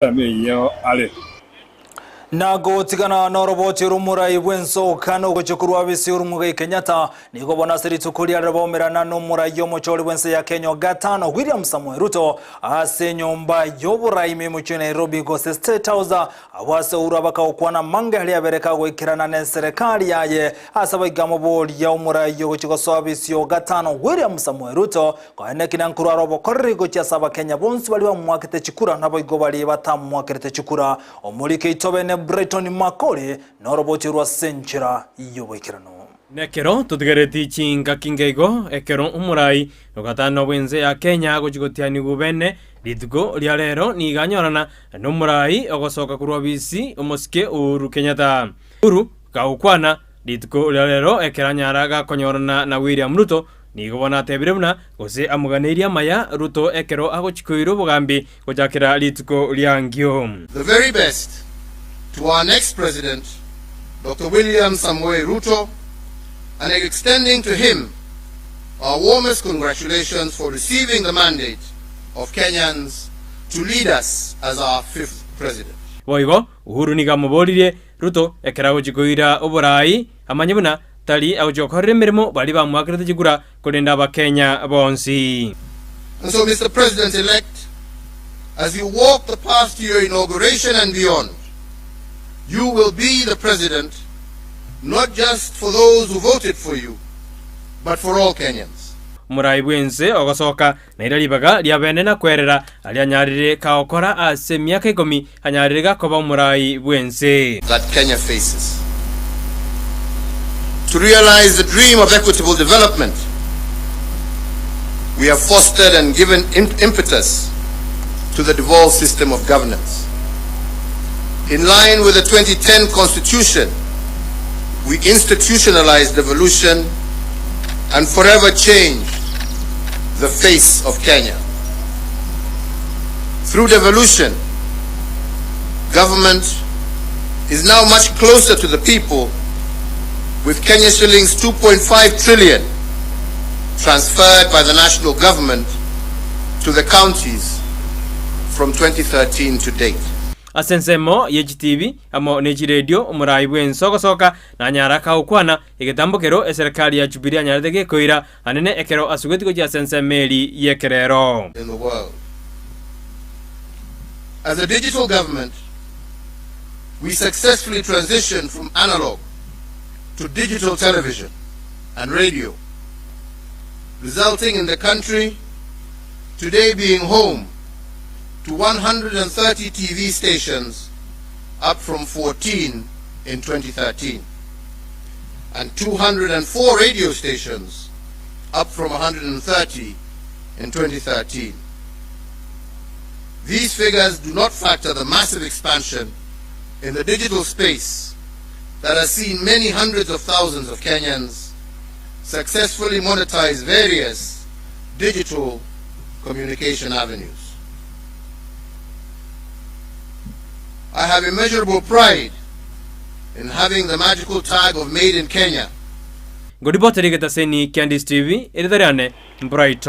Neyio are. Na gotigana noroboti rw'omorai bw'ensoka na ogochia korwa Abisi Uhuru Muigai Kenyatta, nigo bono ase rituko riarero baumerana nomorai omochori bw'ense ya Kenya o gatano William Samoei Ruto ase enyomba y'oborai ime y'omochie o Nairobi gose State House abwo ase Uhuru abakagokwana amange aria abere kagoikerana neserekari yaye ase abaigamo boria omorai ogochia gosoa Abisi o gatano William Samoei Ruto Koeneki na nkorware obokoreri gochia ase Abakenya bonsi baria bamoakete chikura naboigo baria batamoakerete chikura. Omorike itobe ne Brighton Makori noroboti orwo ase enchera y'oboikeranu. Nekero totigareti chingaki nkeigo ekero omorai ogatano bw'ense ya Kenya agochia gotianigwa bene rituko ria rero nigo anyorana nomorai ogosoka korwa obisi omosike Uhuru Kenyatta. Uhuru Gagokwana rituko ria rero ekero anyara gakonyorana na William Ruto, nigo bono atebire buna gose amoganeirie amaya Ruto ekero agochia koira obogambi gochakera rituko ri'ankio. The very best to our next President, Doctor William Samoei Ruto, and extending to him our warmest congratulations for receiving the mandate of Kenyans to lead us as our fifth President. Boigo Uhuru nigo amoboririe Ruto ekero agochia koira oboraai amanye buna tari agochia gokorera emeremo baria bamoakerete chikura korende abakenya bonsi. And so Mister President elect, as you walk the path to your inauguration and beyond, you will be the president not just for those who voted for you, but for all Kenyans. Omorai bw'ense ogosoka Naira ribaga ria bene na kwerera aria anyarire kagokora ase emiaka ikomi, anyarire gakoba omorai bw'ense. That Kenya faces. To realize the dream of equitable development, we have fostered and given impetus to the devolved system of governance. In line with the 2010 Constitution, we institutionalized devolution and forever changed the face of Kenya. Through devolution, government is now much closer to the people with Kenya shillings 2.5 trillion transferred by the national government to the counties from 2013 to date. Ase ensemo ye chitibi amo ne chiredio omorai bw'ense ogosoka nanyara kagokwana egetambo kero eserekari ya Jubilee anyarete gekoira anene ekero asugeti gochia ase ensemo eri y'ekerero. in the world. As a digital government, we successfully transitioned from analog to digital television and radio, resulting in the country today being home to 130 TV stations, up from 14 in 2013, and 204 radio stations, up from 130 in 2013. These figures do not factor the massive expansion in the digital space that has seen many hundreds of thousands of Kenyans successfully monetize various digital communication avenues. I have immeasurable pride in having the magical tag of Made in Kenya. Ngoribotera egetaseni kia Ndisi TV, erieta riane Brighton.